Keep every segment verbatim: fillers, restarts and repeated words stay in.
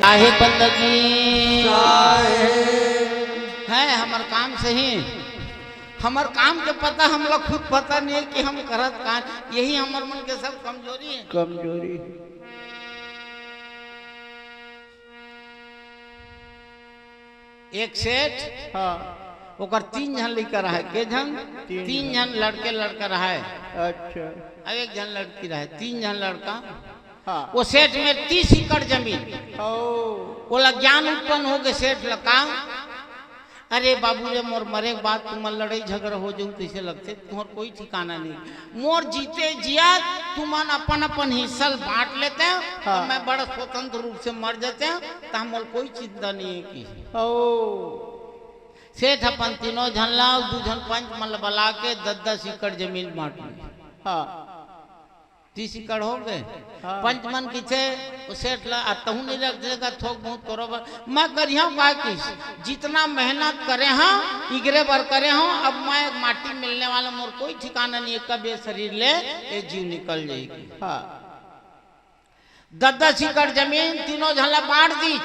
आहे बंदगी। साहेब। है हमर काम सही, हमर काम के पता हमला खुद पता नहीं है कि हम करत का। यही हमर मन के सब कमजोरी है। कमजोरी। एक सेठ, हाँ। ओकर तीन झन लइका रहे। के झन? तीन तीन झन। झन लड़के लड़का रहे। अच्छा। अब एक झन लड़की रहे, तीन झन लड़का। हाँ। वो सेठ में तीस एकड़ जमीन। ओ। ओला ज्ञान उत्पन्न हो गए सेठ ला का, "अरे बाबू रे, मोर मरे के बाद तुमन लड़ाई झगड़ा हो जाऊ तैसे लगते, तुम्हार कोई ठिकाना नहीं। मोर जीते जिया तुमन अपन अपन हिस्सा ल बांट लेते हो, हाँ। और मैं बड़ा स्वतंत्र रूप से मर जाते हो, तो हमर कोई चिंता नहीं है।" कि ओ। सेठ अपन तीनों झन ला, दू झन पंच मन ला बला के दस दस एकड़ जमीन बांट ली। हाँ। तीस एकड़ हो गए। हाँ। पंच मन किथे, वो सेठ ला, "आ तहूँ नहीं रख देगा, थोक बहुत करो बर।" मैं करिया का कि जितना मेहनत करे हाँ, इगरे बर करे हाँ, अब मैं माटी मिलने वाला, मोर कोई ठिकाना नहीं है, कब ये शरीर ले, ये जीव निकल जाएगी। हाँ। दस दस एकड़ जमीन तीनों झन ला बांट दी।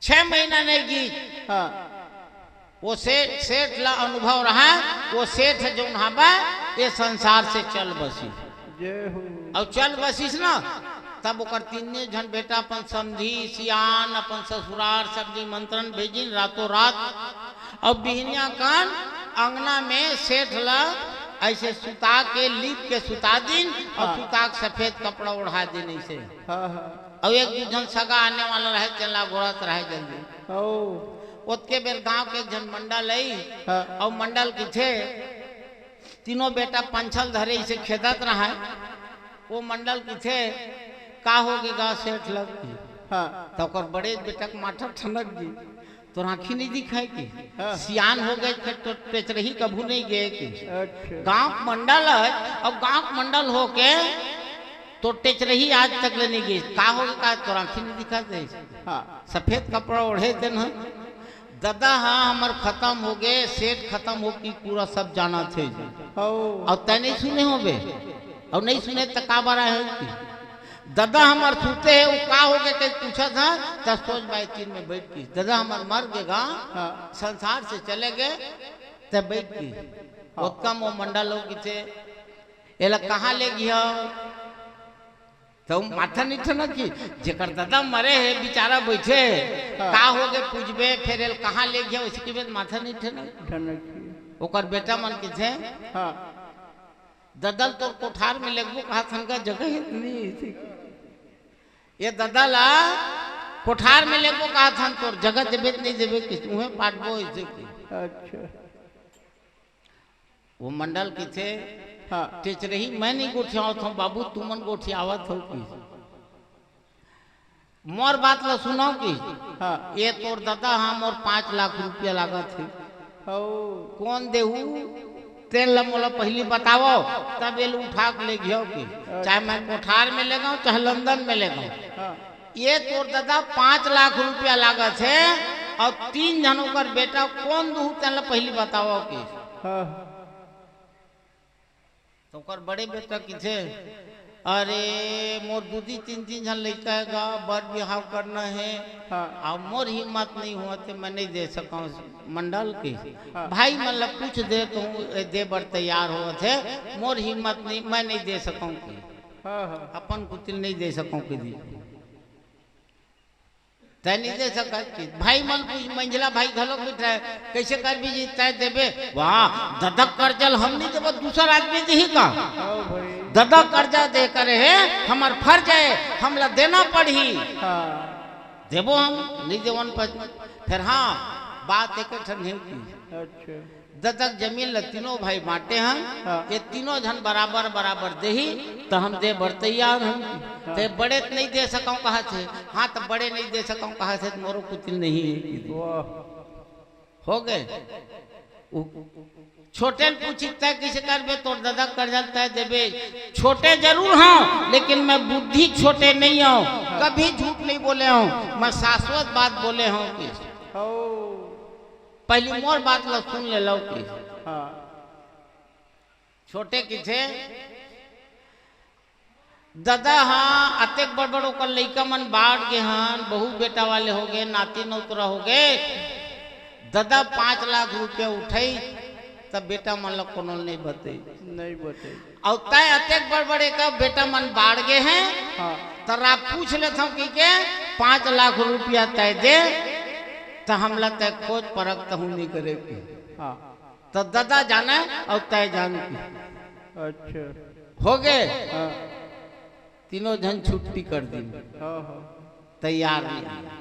छह महीना नहीं गीस। हाँ। वो से-, सेठ ला अनुभव रहा, वो सेठ जौन हबे, ये संसार से चल बसी। जय हो। और चल बसिस ना, तब ओकर तीनों झन बेटा अपन समधी, सियान, अपन ससुरार, सब निमंत्रण भेजिन रातों रात। और बिहनिया कान अंगना में सेठ ला ऐसे सुता के, लीप के सुता दिन और हाँ। सुता के सफेद कपड़ा ओढ़ा दिन ऐसे। हाँ, हाँ। अउ एक दू झन सगा आने वाला रहे, तेला गोड़त रहे जल्दी। ओ। ओतके बेर गांव के एक झन मंडल आई, हाँ। अउ मंडल किथे, तीनों बेटा पंछल धरे इसे खेदत रहे। वो मंडल किथे, "का हो गे गा सेठ लग?" हाँ। तो ओकर बड़े बेटा के माथा ठनक गी, "तोर आँखी नहीं दिखाए के? हाँ। सियान हो गए, फिर तो टेचरही कभू नहीं गए के?" अच्छा। गांव के मंडल है, अब गांव के मंडल होके तो टेचरही आज तक ले नहीं गई। का हो गे, का तोर आँखी नहीं दिखा दे? हाँ। सफेद कपड़ा ओढ़े तेन ह। ददा हा हमर खत्म हो गए, सेठ खत्म हो की पूरा सब जाना थे। हो। और तय नहीं सुने हो बे? और नहीं सुने तो का बारा है कि ददा हमर सुते है, वो का हो गए के पूछा था, त सोच बाई तीन में बैठ की। ददा हमर मर गए गा, हाँ। संसार से चले गए, त बैठ की। हाँ। ओतका मो मंडल हो किथे, एला कहाँ ले गिया? तो माथा नहीं ठनक की, जेकर दादा मरे है, बेचारा बैठे है, हाँ। का हो गए पूछबे, फिर एल कहाँ ले गया, उसके बाद माथा नहीं ठनक। ठनक की। ओकर बेटा मन किथे, हाँ। ददल तोर कोठार में लेगबो कहा थन का जगह है? नहीं, इसी ये ददल आ, कोठार में लेगबो कहा थन तोर जगह देबे त नहीं देबे, किस उहे पाटबो इसे की। अच्छा। वो मंडल किथे, हाँ। टेचरही मैं नहीं गोठियावत हूँ बाबू, तुमन गोठियावत हो की। मोर बात ला सुनो की। हाँ। ये तोर दादा, हाँ, मोर पाँच लाख रुपया लागत है। हो। कौन देहू? तेन ला मोला पहली बतावो, तब एल उठा के ले गयो की। अच्छा। चाहे मैं कोठार में ले गऊँ, चाहे लंदन में ले गऊँ। हाँ। ये तोर दादा पाँच लाख रुपया लागत है और तीन झन ओकर बेटा कौन दूहू तेन ला पहली बतावो की। हाँ। तो ओकर बड़े बेटा किथे, "अरे मोर दू दी तीन तीन झन लइका है गा, बर बिहाव करना है, हाँ। अब मोर हिम्मत नहीं हुआ तो मैं नहीं दे सकूँ मंडल की। हाँ। भाई मन ला पूछ दे तो हूँ, ए, दे बर तैयार होवत है, मोर हिम्मत नहीं, मैं नहीं दे सकूँ की। हाँ, हाँ। अपन कुतिल नहीं दे सकूँ की दी।" तय नहीं दे सकत कि भाई मन कुछ मंझला भाई घलो कुछ रहे, "कैसे करबी जी, तय देबे?" "वाह, ददक करजल हम नहीं देबो, दूसर आदमी देही का?" हाँ भाई। ददक कर्जा दे करे है, हमर फर्ज है, हमला देना पड़ही। हाँ। देबो हम, नहीं देवन पर। फिर हाँ, बात एक ठन है की। अच्छा। ददक जमीन ल तीनों भाई बांटे हन, हाँ। ये तीनों झन बराबर बराबर देही, त हम दे बर तैयार हन। हाँ। ते बड़े त नहीं दे सकऊँ कहा थे, हाँ, त बड़े नहीं दे सकऊँ कहा थे, त मोरो कुतिल नहीं है। वाह। हो गए। उ-, छोटे ल पूछी, "तय किसे करबे, तोर ददक कर्जा तय देबे।" छोटे जरूर हूँ, लेकिन मैं बुद्धि छोटे नहीं हूँ, कभी झूठ नहीं बोले हूँ, मैं शाश्वत बात बोले हूँ कि। हो। पहली मोर बात ला सुन ले लव की। हाँ। छोटे किथे, ददा हा अतेक बड़ बड़ ओकर लइका मन बाढ़ गे हन, बहू बेटा वाले हो गे, नाती नौतरा हो गे। ददा पाँच लाख रुपया उठई, त बेटा मन ला कोनो नहीं बतई। नहीं बतई। अउ तय अतेक बड़ बड़ एकर बेटा मन बाढ़ गे हैं, हाँ। त रा पूछ लेथव कि के पाँच लाख रुपया तय दे, त हमला तय खोज परख तहूँ नहीं करे की। हाँ। त ददा जाने अउ तय जान की। अच्छा। हो गे। हाँ। तीनों झन छुट्टी कर दिन। हाँ, हाँ। तैयार नहीं।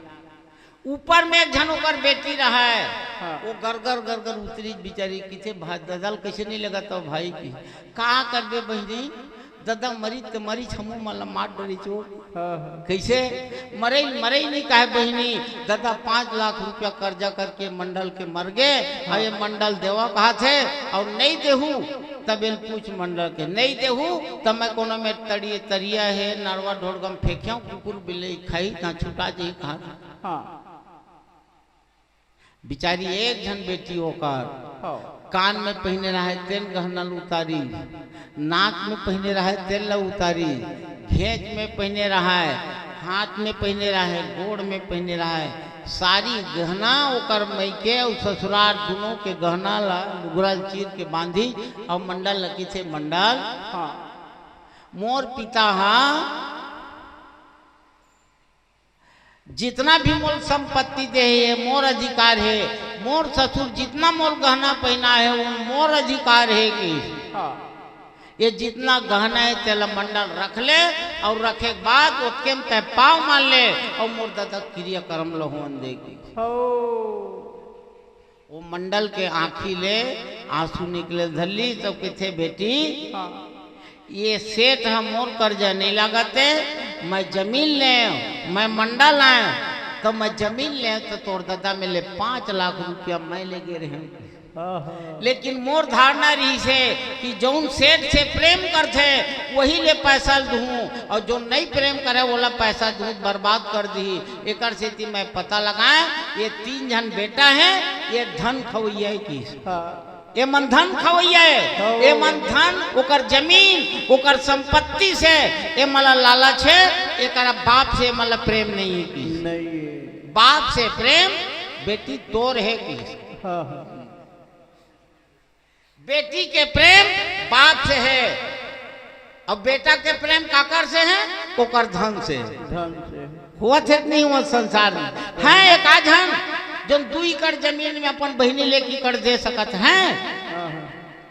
ऊपर में एक झन ओकर बेटी रहय, हाँ। वो गरगर गरगर उतरी बिचारी, किथे भाई ददा ल कैसे नहीं लगत हो भाई की। का करबे बहिनी, ददा मरी त मरी, हमू मन ला मार डरी चोट। हाँ, हाँ। कैसे? मरई मरई नहीं कहे बहिनी, ददा पाँच लाख रुपया कर्जा करके मंडल के मर गे, हाँ। अब ये मंडल देवा कहा थे, अउ नहीं देहू तब एल पूछ मंडल के, नहीं देहू तब मैं कोनो में तड़िए तरिया हे, नरवा ढोड़गम फेंक्या, कुकुर बिल्ली खाई, ना छुटा जाई कहा। हाँ। बिचारी एक झन बेटी ओकर, हाँ। कान में पहिने रहय तेन गहना ल उतारी, नाक में पहिने रहय तेन ल उतारी, घेंच में पहिने रहय, हाथ में पहिने रहय, गोड़ में पहिने रहय, सारी गहना ओकर मइके अउ ससुरार दुनों के गहना ल लुगरा ल चीर के बांधी अउ मंडल ल किथे मंडल। हाँ। मोर पिता हा जितना भी मोल संपत्ति दे हे, ये मोर अधिकार हे। मोर ससुर जितना मोल गहना पहिना हे, वो मोर अधिकार हे कि हाँ। ये जितना गहना हे, तेला मंडल रख ले, अउ रखे के बाद ओतके में तय पाँव मार ले, अउ मोर ददा क्रियाकर्म ल होन दे कि। हो। वो मंडल के आँखी ले आंसू निकले धरली, तब किथे बेटी, हाँ। ये सेठ ह मोर कर्जा नहीं लागत हे, मैं जमीन ले, मैं मंडल आए, तो मैं जमीन ले तो तोर ददा में ले पाँच लाख रुपया मैं ले गे रहे। हाँ, हाँ। लेकिन मोर धारणा रहिस हे कि जौन सेठ से प्रेम करथे, वही ले पैसा दूहूं, अउ जौन नहीं प्रेम करे, वोला पैसा दूहूं, बर्बाद कर दिही। एकर सेती मैं पता लगाए, ये तीन झन बेटा हे, ये धन खवैया हे किस। हाँ। ये मन धन खवैया हे, हाँ। ये मन धन, ओकर जमीन, ओकर संपत्ति से ये मन ला लालच हे, एकरा बाप से ये मन ला प्रेम नहीं हे किस। नहीं हे। बाप से प्रेम बेटी तोर हे किस। हाँ, हाँ। बेटी के प्रेम बाप से हे, अउ बेटा के प्रेम काकर से हे? ओकर धन से। धन से। होवत हे कि नहीं होवत संसार में? हे एक आध झन, जौन दू एकड़ जमीन में अपन बहिनी ले एक एकड़ दे सकत हे? हाँ, हाँ।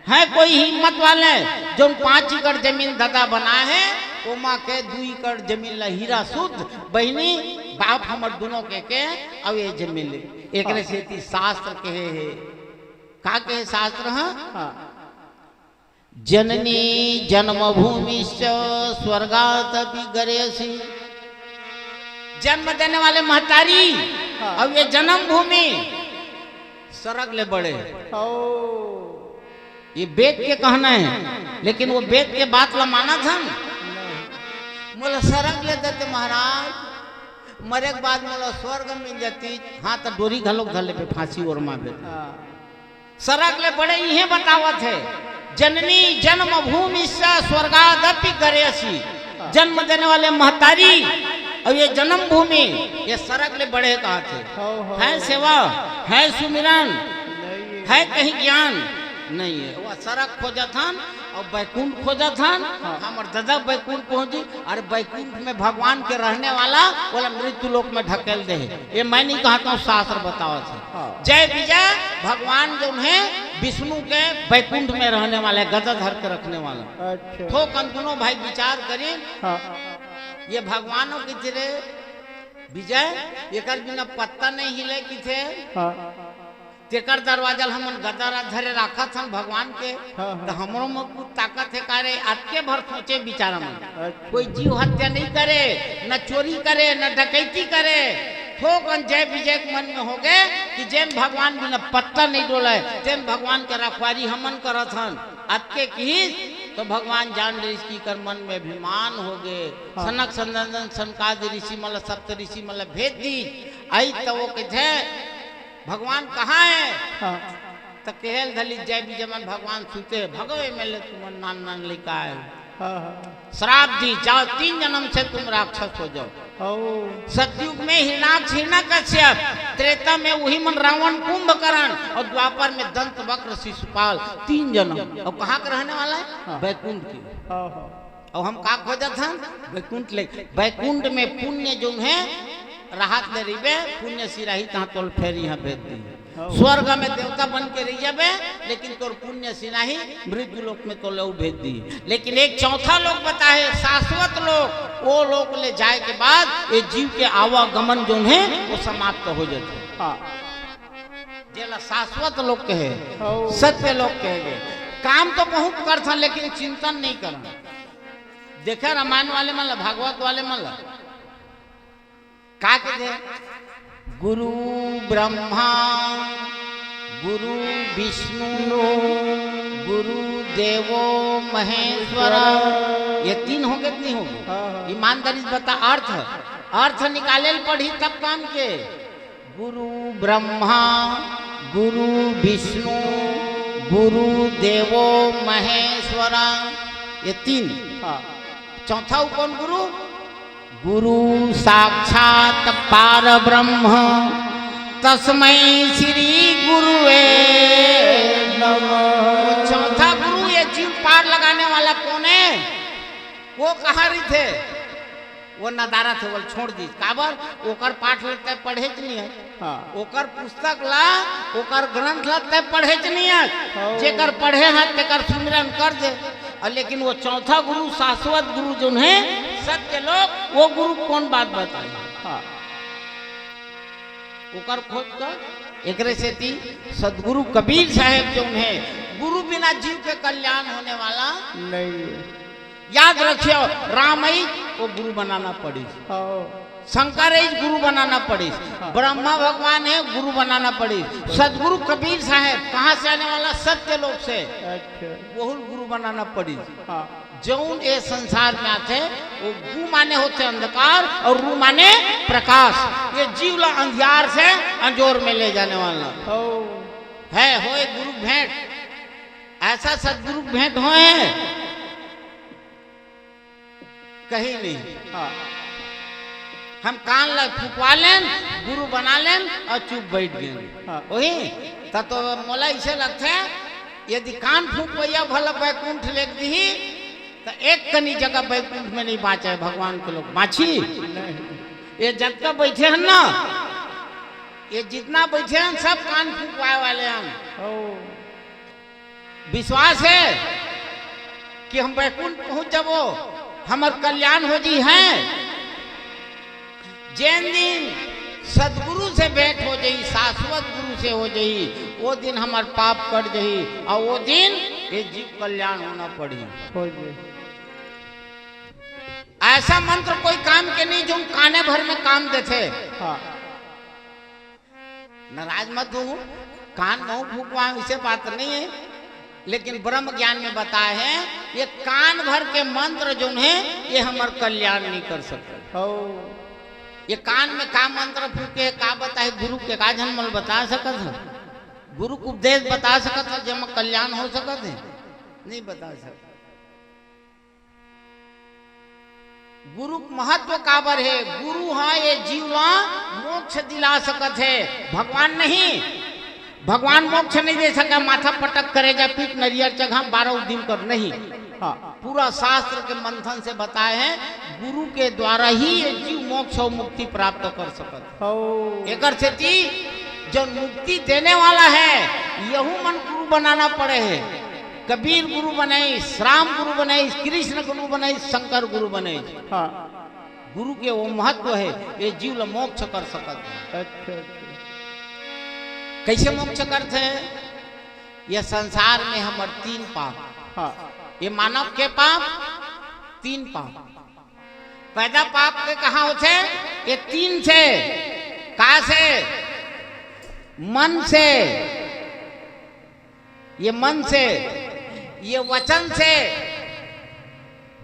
हे कोई हिम्मत वाले, जौन पाँच एकड़ जमीन ददा बनाए हे, ओमा के दू एकड़ जमीन ला हीरा शुद्ध, बहिनी, बाप हमर दुनों के, के, अउ ये जमीन ले। एकरे हाँ। सेती शास्त्र कहे हे, का कहे शास्त्र ह? हाँ। जननी जन्मभूमिश्च स्वर्गादपि गरीयसी। जन्म देने वाले महतारी, हाँ। अउ ये जन्मभूमि सरग ले बड़े। ओ। ये वेद के कहना हे, लेकिन वो वेद के बात ला मानत हन? नहीं। मोला सरग ले देते महाराज, मरे के बाद मोला स्वर्ग मिल जाती, हाँ, त डोरी घलोक धर लेबे, फांसी ओरमाबे। हाँ। सरग ले बड़े इहे बतावत हे, जननी जन्मभूमिश्च स्वर्गादपि गरीयसी। हाँ। जन्म देने वाले महतारी अउ ये जन्मभूमि, ये सरग ले बड़े कहत हे। हो, हो। हे सेवा, हे सुमिरन, नहीं हे। हे कहीं ज्ञान नहीं हे। वो सरग खोजत हन अउ बैकुंठ खोजत हन। हाँ। हमर ददा बैकुंठ पहुंची, अरे बैकुंठ में भगवान के रहने वाला, ओला मृत्यु लोक में ढकेल दे हे। ये मैं नहीं कहत हूँ, शास्त्र बतावत हे। हाँ। जय विजय भगवान जौन हे, विष्णु के बैकुंठ में रहने वाले, गदा धर के रखने वाला। अच्छा। थोकन दुनों भाई विचार करिन। हाँ। ये भगवानों की तेरे विजय, एकर बिना पत्ता नहीं हिले किथे। हाँ। तेकर दरवाजा ल हमन गदा रा धरे राखत हन भगवान के, हाँ, हाँ। त हमरो म कुछ ताकत हे का रे? अतके भर सोचे बिचारा मन। अच्छा। कोई जीव हत्या नहीं करे, न चोरी करे, न डकैती करे। थोकन जय विजय के मन में हो गए कि जेन भगवान बिना पत्ता नहीं डोले, तेन भगवान के रखवारी हमन करत हन। अतके किहिस तो भगवान जान ले इसकी कर मन में अभिमान हो गए। हाँ। सनक सनंदन सनकादि ऋषि मन ल, सप्त ऋषि मन ल भेज दी। आई त वो कथे, भगवान कहाँ हे? हाँ। त केहेल धली जय विजय मन भगवान सुते, भगवे में ले तुमन नान नान लइका आए। हाँ, हाँ। श्राप दी, "जाओ, तीन जन्म से तुम राक्षस हो जाओ।" ओ। सतयुग में हिरणाक्ष, हिरण्यकश्यप, त्रेता में वही मन रावण, कुंभकर्ण, और द्वापर में दंत वक्र, शिशुपाल, तीन जन्म। और कहाँ के रहने वाला है? हाँ। बैकुंठ के। हाँ, हाँ। और हम का खोजत हन? बैकुंठ ले। बैकुंठ में पुण्य जो है, राहत ले रहिबे, पुण्य सिराही तहाँ तोल फेर यहाँ भेज दी। हाँ। स्वर्ग में देवता बन के रह जाबे, लेकिन तोर पुण्य सिराही मृत्यु लोक में तोले उ भेज दी। लेकिन एक चौथा लोक बताए, शाश्वत लोक, वो लोक ले जाए के बाद ये जीव के आवागमन जो है, वो समाप्त हो जाते। हाँ। जेला शाश्वत लोक कहे, हाँ। सत्य लोक कहे। काम तो बहुत करथन, लेकिन चिंतन नहीं करन। देखे रामायण वाले मन ला, भागवत वाले मन ला, का कथे? गुरु ब्रह्मा, गुरु विष्णु, गुरु देवो महेश्वर। ये तीन हो गे कि नहीं हो गे? हाँ, हाँ। ईमानदारी से बता, अर्थ, अर्थ निकाले ल पड़ही तब काम के। गुरु ब्रह्मा, गुरु विष्णु, गुरु देवो महेश्वर, ये तीन। हाँ। चौथा वो कौन गुरु? गुरु साक्षात पार ब्रह्म, तस्मै श्री गुरुवे नमः। वो चौथा गुरु, ये जीव पार लगाने वाला कौन है? वो कहाँ रहिथे? वो नदारथ हे, वो ल छोड़ दीस। काबर? ओकर पाठ ल तैं पढ़ेच नइ हस। हाँ। ओकर पुस्तक ला, ओकर ग्रंथ ला तैं पढ़ेच नइ हस। हाँ। जेकर पढ़े हस, तेकर सुमिरन कर दे। और लेकिन वो चौथा गुरु, शाश्वत गुरु जोन हे, सत्य लोक, वो गुरु कौन बात बताही? हाँ। ओकर खोज कर, एकरे सेती सदगुरु कबीर साहेब जोन हे, गुरु बिना जीव के कल्याण होने वाला नहीं है। याद रखियो, राम अइस, वो गुरु बनाना पड़िस। हाँ। शंकर अइस, गुरु बनाना पड़िस। हाँ। ब्रह्मा भगवान हे, गुरु बनाना पड़िस। सदगुरु कबीर साहेब कहाँ से आने वाला? सत्य लोक से। अच्छा। वहू ल गुरु बनाना पड़िस। हाँ। जौन ए संसार में आथे, वो गु माने होथे अंधकार और रु माने प्रकाश। ये जीव ला अंधियार से अंजोर में ले जाने वाला। हो। हे होय गुरु भेंट, ऐसा सदगुरु भेंट होय हे? कहीं नहीं। हाँ। हम कान ला फुकवा लेन, गुरु बना लेन और चुप बैठ गेन। हाँ। वही, त तो मोला इसे लगथे, यदि कान फुकवइया भला बैकुंठ लेग दिही, त एक कनी जगह बैकुंठ में नहीं बाँचे भगवान के लोग। बाँची? नहीं। ये जतका बैठे हन ना, ये जितना बैठे हन, सब कान फुकवाए वाले हन। ओ। विश्वास हे कि हम बैकुंठ पहुँच जाबो, हमर कल्याण हो जही। जेन दिन सदगुरु से भेंट हो जही, शाश्वत गुरु से हो जही, वो दिन हमर पाप कट जही और वो दिन ये जीव कल्याण होना पड़ही। हो जही। ऐसा मंत्र कोई काम के नहीं जो काने भर में काम देथे। हाँ। नाराज मत हो, कान महूँ फुकवाए, इसे बात नहीं है, लेकिन ब्रह्म ज्ञान में बताए हे, ये कान भर के मंत्र जोन हे, ये हमर कल्याण नहीं कर सकत। हो। ये कान में का मंत्र फूके, का बताए, गुरु के का झन मोला बता सकत हे? गुरु के उपदेश बता सकत हे, जेमा कल्याण हो सकत हे? नहीं बता सकत। गुरु के महत्व काबर हे? गुरु ह ये जीव ला मोक्ष दिला सकत हे, भगवान नहीं। भगवान मोक्ष नहीं दे सके, माथा पटक, करेजा पीट, नरियर चघा, बारह दिन कर नहीं। हाँ। पूरा शास्त्र के मंथन से बताए हे, गुरु के द्वारा ही ये जीव मोक्ष और मुक्ति प्राप्त कर सकत हे। हो। एकर सेती जो मुक्ति देने वाला हे, यहू मन गुरु बनाना पड़े हे। कबीर गुरु बनइस, राम गुरु बनइस, कृष्ण गुरु बनइस, शंकर गुरु बनइस। हाँ। गुरु के वो महत्व हे, ये जीव ल मोक्ष कर सकत हे। अच्छा, अच्छा। कइसे मोक्ष करथे? ये संसार में हमर तीन पाप। हाँ। ये मानव के पाप, तीन पाप। पैदा पाप के कहाँ होथे? ये तीन से। का से? मन से, ये मन से, ये वचन से,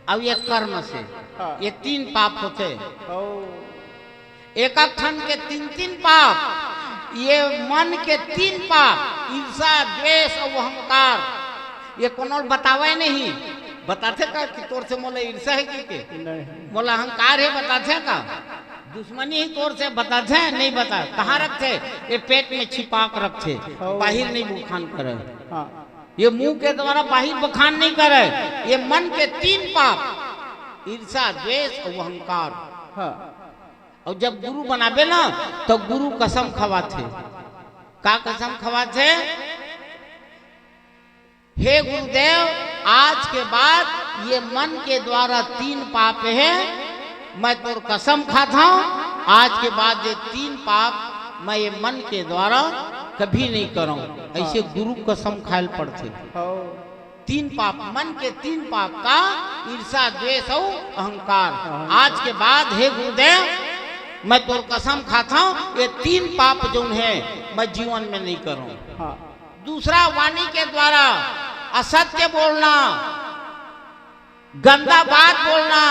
अउ ये कर्म से। हाँ। ये तीन पाप होथे। ओ। एक एक ठन के तीन तीन पाप, ये मन के तीन पाप, ईर्षा, द्वेष अउ अहंकार, ये कोनो ल बतावे नहीं। बताथे का कि तोर से मोला ईर्ष्या हे कि के? नहीं। मोला अहंकार हे बताथे का? दुश्मनी ही तोर से बताथे? नहीं बता। कहाँ रखथे? ये पेट में छिपा के रखथे, हाँ। बाहिर नहीं बखान करे। हाँ। ये मुंह के द्वारा बाहिर बखान नहीं करे। ये मन के तीन पाप, ईर्ष्या, द्वेष और अहंकार। हाँ। और जब गुरु बनाबे ना, तो गुरु कसम खवाथे। का कसम खवाथे? हे गुरुदेव, आज के बाद ये मन के द्वारा तीन पाप हे, मैं तोर कसम खाथंव, आज के बाद ये तीन पाप मैं ये मन के द्वारा कभी नहीं करंव। ऐसे गुरु कसम खायल पड़थे। हाँ। तीन पाप, मन के तीन पाप का ईर्ष्या, द्वेष और अहंकार। हाँ। आज के बाद हे गुरुदेव, मैं तोर कसम खाथंव, ये तीन पाप जोन हे, मैं जीवन में नहीं करंव। हाँ। दूसरा, वाणी के द्वारा असत्य बोलना, गंदा बात बोलना,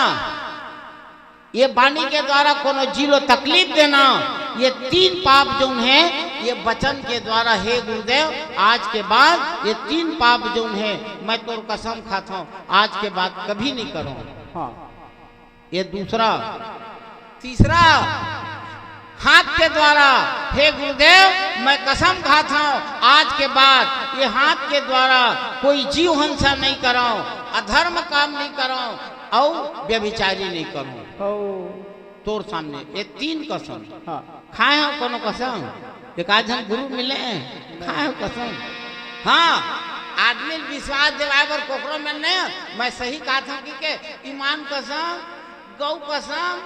ये वाणी के द्वारा कोनो जी लो तकलीफ देना, ये तीन पाप जोन हे, ये वचन के द्वारा, हे गुरुदेव, आज के बाद ये तीन पाप जोन हे, मैं तोर कसम खाथंव, आज के बाद कभी नहीं करंव। हाँ। ये दूसरा। तीसरा, हाथ के द्वारा, हे गुरुदेव, मैं कसम खाथंव, आज के बाद ये हाथ के द्वारा कोई जीव हिंसा नहीं करंव, अधर्म काम नहीं करंव, अउ व्यभिचारी नहीं करंव। हाँ। तोर सामने ये तीन कसम। हाँ। खाए हव कोनो कसम? एक आध झन गुरु मिले, खाए हव कसम? हाँ, आदमी ल विश्वास दिलाए बर कोकरो में नहीं, मैं सही कहथंव कि के, ईमान कसम, गौ कसम,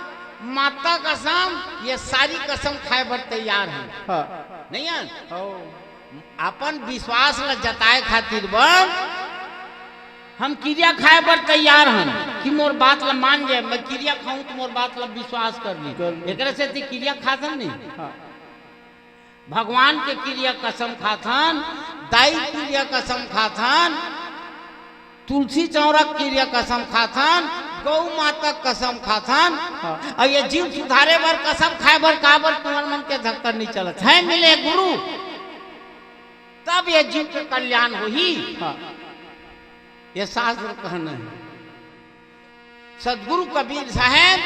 माता कसम, ये सारी कसम खाए बर तैयार हे। हाँ। नहीं हे? हाँ। अपन विश्वास ला जताए खातिर बर हम किरिया खाए बर तैयार हन कि मोर बात ला मान जाए, मैं किरिया खाऊं तो मोर बात ला विश्वास कर ले। कर ले। एकरे सेती किरिया खाथन नहीं। हाँ। भगवान के किरिया कसम खाथन, दाई किरिया कसम खाथन, तुलसी चौरा किरिया कसम खाथन, गौ माता कसम खाथन। हाँ। अउ ये जीव सुधारे बर कसम खाए बर काबर तुमन मन के धक्का नहीं चलत हे? मिले गुरु, तब ये जीव के कल्याण होही। हाँ। ये शास्त्र कहना हे। सदगुरु कबीर साहेब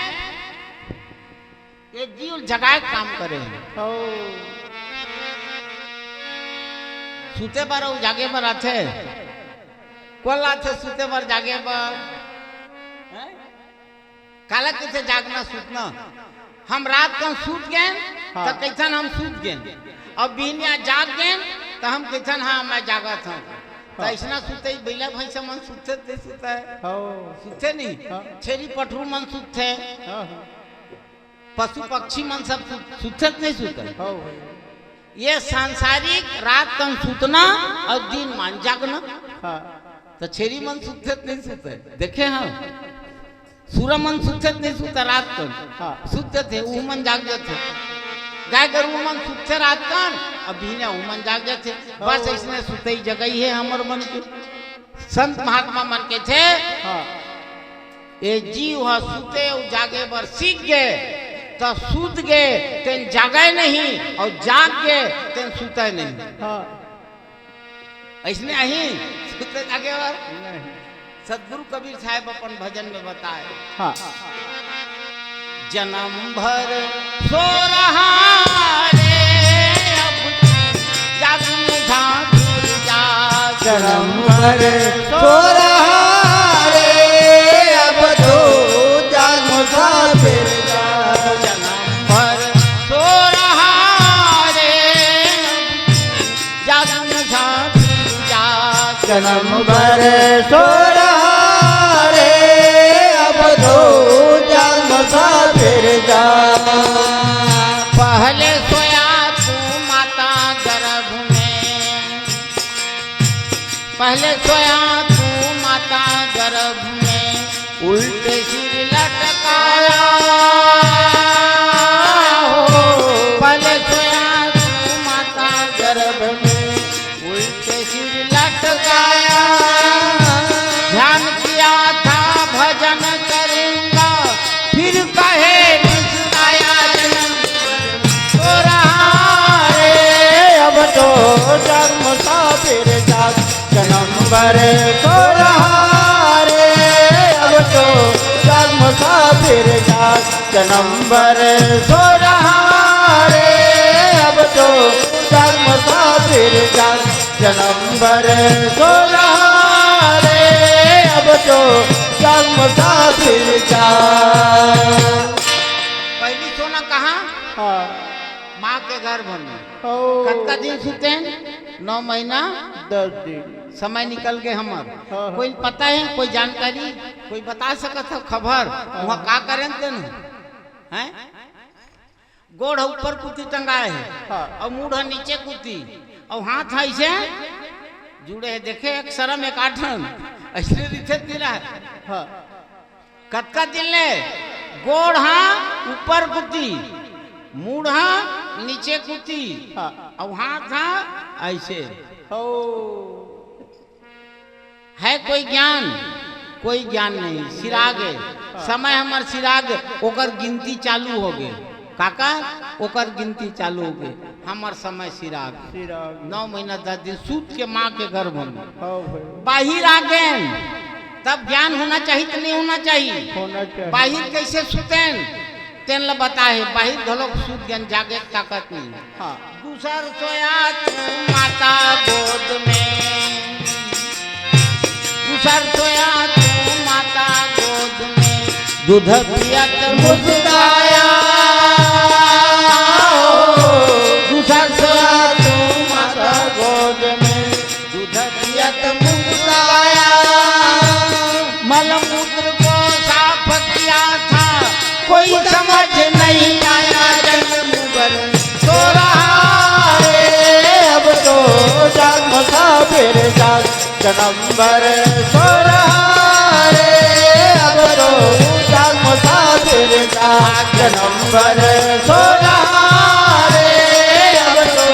ये जीव जगाए काम करे हे। ओ। सुते बर अउ जागे बर आथे। कोन आथे सुते बर, जागे बर? हैं? काला कहिथे जागना सुतना? हम रात कन सुत गेन, हाँ। त कहिथन हम सुत गेन, अउ बिहनिया जाग गेन, त हम कहिथन, हाँ, मैं जागत हंव। त हाँ। अइसना सुतई, बइला भइँसा मन सुतथे त नहीं सुतय? हाँ। सुतथे नहीं? हाँ। छेरी पठरू मन सुतथे, हाँ, हाँ। पशु पक्षी मन सब सुत-, सुतथे त नहीं सुतय? हाँ, हाँ। ये सांसारिक रात कन सुतना अउ दिन मान जागना। हाँ। त छेरी मन सुतथे त नहीं सुतय? देखे हव? सुरा मन सुतथे त नहीं सुतय रात कन? हाँ। सुत जथे, उमन जाग जथे। गाय गरु मन सुतथे रात कन, अउ बिहनिया उमन जाग जथे। बस हाँ। अइसने सुतई जगई हे हमर मन के। संत महात्मा मन कहिथे, हाँ। ये जीव ह सुते अउ जागे बर सीख गे, त सुत गे, तेन जागय नहीं, अउ जाग गे, तेन सुतय नहीं। हाँ। अइसने आही, सुते जागे बर? नहीं। सदगुरु कबीर साहेब अपन भजन में बताए। हाँ। जनम भर सो रहा रे, अब जाग न जा फिर जाग। जनम भर सो रहा रे, अब तो जाग मुसाफिर जाग। जनम भर सो रहा रे, जाग न जा फिर जाग। जनम भर सो रहा रे, अब तो जाग मुसाफिर जाग। पहले सोया तू माता गर्भ में, पहले सोया तू माता गर्भ में, उल्टे सिर लटकाया हो। पहले सोया तू माता गर्भ में, उल्टे सिर लटकाया। ध्यान किया था भजन करूंगा, फिर कहे मुस्कुराया। सो रहा रे, अब तो जाग मुसाफिर जाग। जनम भर सो रहा रे, नंबर सोलह रे, अब तो जन्म सा फिर जाग। जन्म बर सोलह रे, अब तो जन्म सा फिर जाग। पहली सोना कहाँ? हाँ। माँ के गर्भ में। ओ। कतका दिन सुतेन? नौ महीना दस दिन। समय निकल गए हमर। हाँ, हाँ। कोई पता है, कोई जानकारी, कोई बता सकत हो खबर? हाँ। वहाँ का करेन तेन? हैं? गोड़ ह ऊपर कुती टंगाए हे, हाँ। अउ मुड़ ह नीचे कुती, अउ हाथ ह अइसे जुड़े हे। देखे, एक सरम एक आठन, अइसे रिथे तिला। हाँ। कतका दिन ले गोड़ ह ऊपर कुती, मुड़ ह नीचे कुती, हाँ। अउ हाथ ह अइसे। ओ। है कोई ज्ञान? कोई ज्ञान नहीं, सिराग है। समय हमर सिराग, ओकर गिनती चालू हो गए। काका, ओकर गिनती चालू हो गए। हमर समय सिराग। सिराग। नौ महीना दस दिन सूत के माँ के गर्भ में। हाँ भाई। बाहिर आ गए, तब ज्ञान होना चाहिए कि नहीं होना चाहिए? होना चाहिए। बाहिर कैसे सुतेन? तेन ल बताए, बाहिर घलोक सूत गेन, जागे के ताकत नहीं। हाँ। दूसर सोया तू माता गोद में, दूसर सोया तू माता गोद में, दूध पियत मुस्काया। दूसर सोया तू माता गोद में, दूध पियत मुस्काया। मलमूत्र को साफ किया था, कोई समझ नहीं आया। जन्म बर सोलह रे, अब तो जन्म सा फिर जाग। जन्म बर सोलह रे, अब तो जन्म सा फिर जाग। जन्म बर सोलह रे, अब तो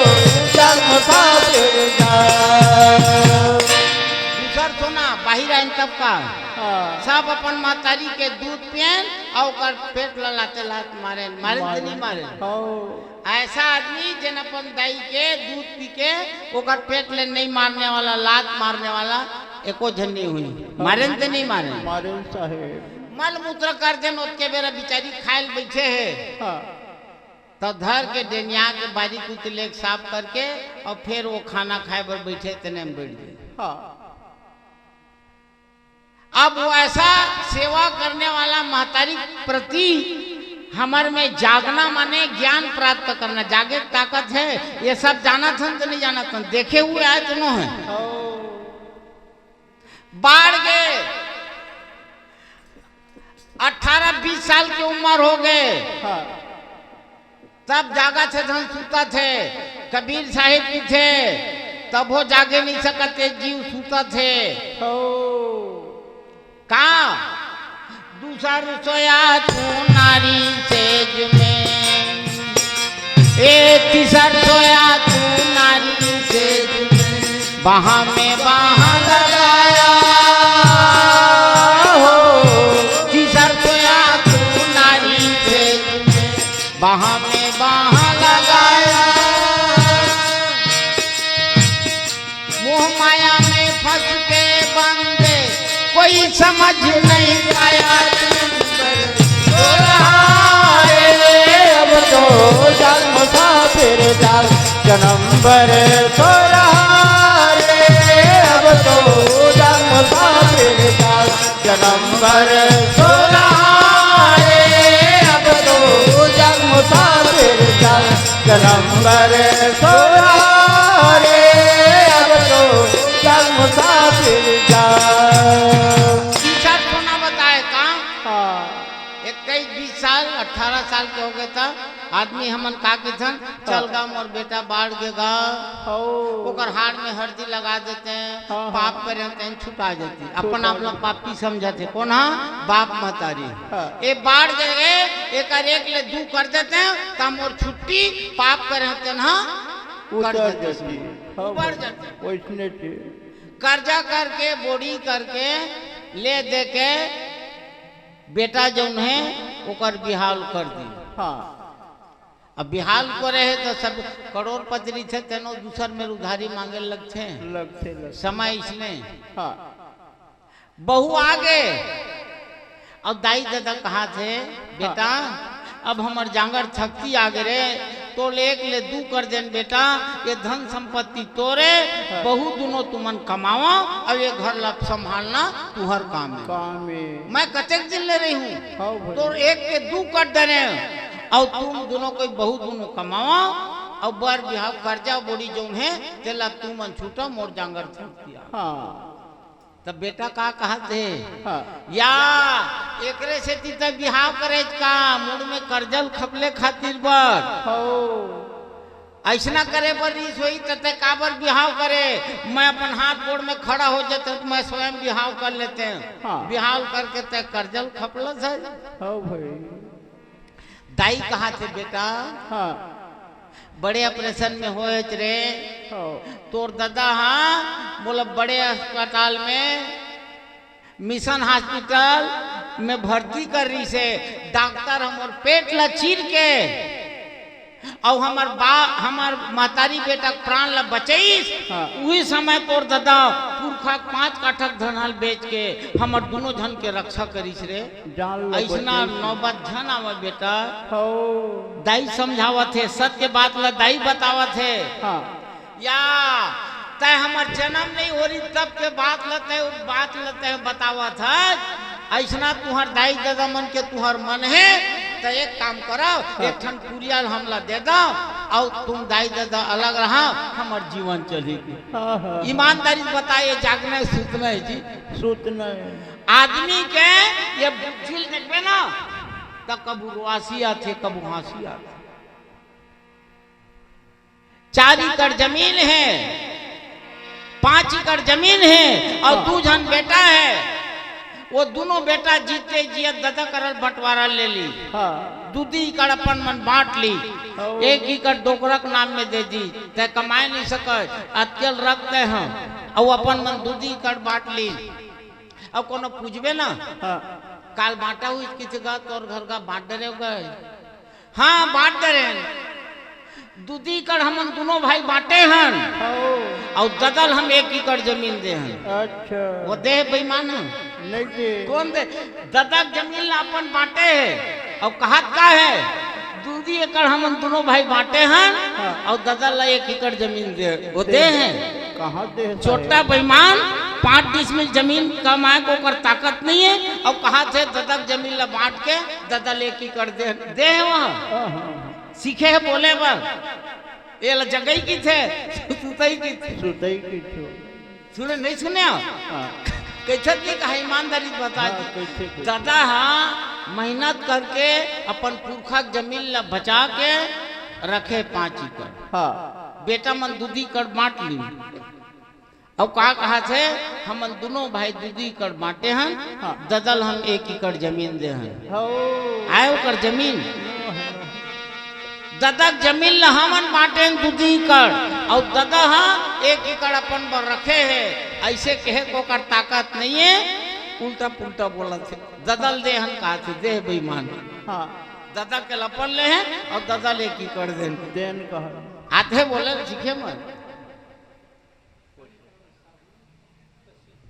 जन्म सा फिर जाग। दूसर सोना बाहिर आइन तब का? हाँ। सब अपन महतारी के दूध पियन अउ ओकर पेट ल लाते लात मारेन। मारेन त नहीं मारेन? हाँ। ऐसा आदमी जेन अपन दाई के दूध पी के ओकर पेट ले नहीं मारने वाला, लात मारने वाला एको झन नहीं हुई। हाँ। मारेन त नहीं मारेन? मारेन साहेब। मल मूत्र कर देन, ओतके बेरा बिचारी खाए ल बैठे हे। हाँ। त धर के डेनिया के बारी कुछ लेके साफ करके अउ फिर वो खाना खाए बर बैठे, तेने में बैठ गए। हाँ। अब वो ऐसा सेवा करने वाला महतारी के प्रति हमर में जागना माने ज्ञान प्राप्त करना, जागे के ताकत है। ये सब जानत हन त नहीं जानत हन, देखे हुए आए त नो है। ओ। बाढ़ गए, अठारह बीस साल के उम्र हो गए। हाँ। तब जागत हे धन सुतत हे। कबीर साहिब कथे, तभो जागे नहीं सकत हे, जीव सुतत हे। ओ। का? दूसर सोया तू नारी सेज में, ए तीसर सोया तू नारी सेज में, बाहाँ में बाहाँ लगाया हो। तीसर सोया तू नारी सेज में, बाहाँ में बाहाँ लगाया। मोह माया में फंस के बंदे, कोई समझ नहीं पाया। जन्म बर सोलह रे, अब तो जन्म सा फिर जाग। जन्म बर सोलह रे, अब तो जन्म सा फिर जाग। जन्म बर सोलह रे, अब तो जन्म सा फिर जाग। जन्म बर सोलह रे, अब तो जन्म सा फिर जाग। तीसर सोना बताए का? हाँ। इक्कीस बीस साल, अठारह साल के हो गए था। आदमी हमन का कथन, चल गा मोर बेटा बाढ़ गे गा, हाँ। ओकर हाड़ में हरदी लगा देते हैं, हाँ, हाँ। पाप करे होते हैं, छुटा जाती। अपन आप ला पापी समझत हे। कोन हा? बाप महतारी। हाँ। ए बाढ़ गे रे, एकर एक ले दू कर देते हैं, त मोर छुट्टी, पाप करे होते हैं, हाँ, उतर जाती। हाँ, बढ़ जाती। वैसने थे। कर्जा करके, बोड़ी करके, ले दे के, बेटा जौन हे, ओकर बिहाव कर दी। हाँ। अब बिहाव करे हे त सब करोड़पति रहिथे, तेनो दूसर मेर उधारी मांगे लगथे। लगथे, लगथे। समय इसने। हाँ। बहू आ गे, अउ दाई ददा कहाथे, "बेटा, अब हमर जांगर थकती आगे रे, तोर एक ले दू कर देन बेटा, ये धन संपत्ति तोरे, हाँ। बहू दुनों तुमन कमावा, अब ये घर ला संभालना तुहर काम है। काम है। मैं कतेक दिन ले रही हूँ, हाँ भाई। तोर एक के दू कर देने, अउ तुम दुनों कोई बहू दुनों कमावा, अउ बर बिहाव करजा बोड़ी जौन है, तेला तुमन छूटा, मोर जांगर थकती आ। हाँ। तब बेटा का कहत हे? हाँ। या, एकरे सेती त बिहाव करेच का, मुड़ में करजल खपले खातिर बर। हो। अइसना करे बर रिस होई त तैं काबर बिहाव करे? मैं अपन हाथ गोड़ में खड़ा हो जाते त मैं स्वयं बिहाव कर लेते। हाँ। बिहाव करके तैं करजल खपलस हे। हो भाई। दाई कहत हे, "बेटा, हाँ। बड़े ऑपरेशन में होएच रे। हाँ। तोर ददा हा मोला बड़े अस्पताल में, मिशन हॉस्पिटल में भर्ती कर रिहिसे। डॉक्टर हमर पेट ला चीर के अउ हमर बा-, हमर महतारी बेटा के प्राण ला बचइस। हाँ। उही समय तोर ददा पुरखा के पाँच काठक धन ल बेच के हमर दुनों झन के रक्षा करिस रे।" जान लो अइसना बचइस। नौबत झन आवय बेटा। हो। दाई समझावत हे, सत्य बात ला दाई बतावत हे। हाँ। या, तैं हमर जन्म नइ हो रही तब के बात ला तैं, बात ला तैं बतावत हस। अइसना तुहर दाई ददा मन के तुहर मन हे, त एक काम करव, हाँ। एक ठन कुरिया ल हमला दे दव, अउ तुम दाई ददा अलग रहा, हमर जीवन चली। हाँ, हाँ। ईमानदारी से बताए, जागना हे, सुतना हे जी? सुतना हे। आदमी के ये बुद्धि ल देखबे ना, त कभू रोआसी आथे, कभू हाँसी आथे। चार एकड़ जमीन हे, पाँच एकड़ जमीन हे अउ हाँ। दू झन बेटा हे। वो दुनों बेटा जीते जियत ददा करा ले बंटवारा ले ली। हाँ। दू दू एकड़ अपन मन बांट ली। हाँ। एक एकड़ डोकरा के नाम में दे दी, तैं कमाए नइ सकय, अतकेल रख दे हंव, अउ अपन मन दू दू एकड़ बांट ली। अउ कोनो पूछबे ना, हाँ। काल बांटा होइस कहिथे गा, तोर घर गा बांट डरेव गा। हाँ, बांट डरेन। दू दू एकड़ हमन दुनों भाई बांटे हन। हो। अउ ददा ल हम एक एकड़ जमीन दे हन। अच्छा। वो दे हे बेईमान हन? नइ दे। कोन दे? ददा के जमीन ला अपन बांटे हे। अउ कहत का हे? दू दू एकड़ हमन दुनों भाई बांटे हन, हाँ। अउ ददा ला एक एकड़ जमीन दे। वो दे दे हे? कहाँ दे हे छोटा साहेब? बेईमान, पाँच डिसमिल जमीन कमाए के ओकर ताकत नइ हे, अउ कहत हे ददा के जमीन ला बांट के ददा ल एक एकड़ दे, दे हे वहाँ। हाँ, हाँ, हाँ। सीखे हे बोले बर, एला जगई कहिथे, सुतई कहिथे। सुतई कहिथे। सुने, नइ सुने हो? हाँ। कहिथे कि कहा ईमानदारी बता हाँ, दी। कहिथे, कहिथे। ददा हा मेहनत करके अपन पुरखा के जमीन ला बचा के रखे पाँच एकड़। हाँ। बेटा मन दू दू एकड़ बांट ली। अउ का कहत हे, हमन दुनों भाई दू दू एकड़ बांटे हन, हाँ। ददा ल हम एक एकड़ जमीन दे हन। हो। आय ओकर जमीन। ददा के जमीन ल हमन बांटे हन दू दू एकड़, अउ ददा ह एक एकड़ अपन बर रखे हे। अइसे कहे के ओकर ताकत नइ हे, उल्टा पुल्टा बोलत हे। ददा ल दे हन कहत हे, दे हे बेईमान। हाँ। ददा के ल अपन ले हे, अउ ददा ल एक एकड़ देन। देन कह। आथे बोले सीखे मन।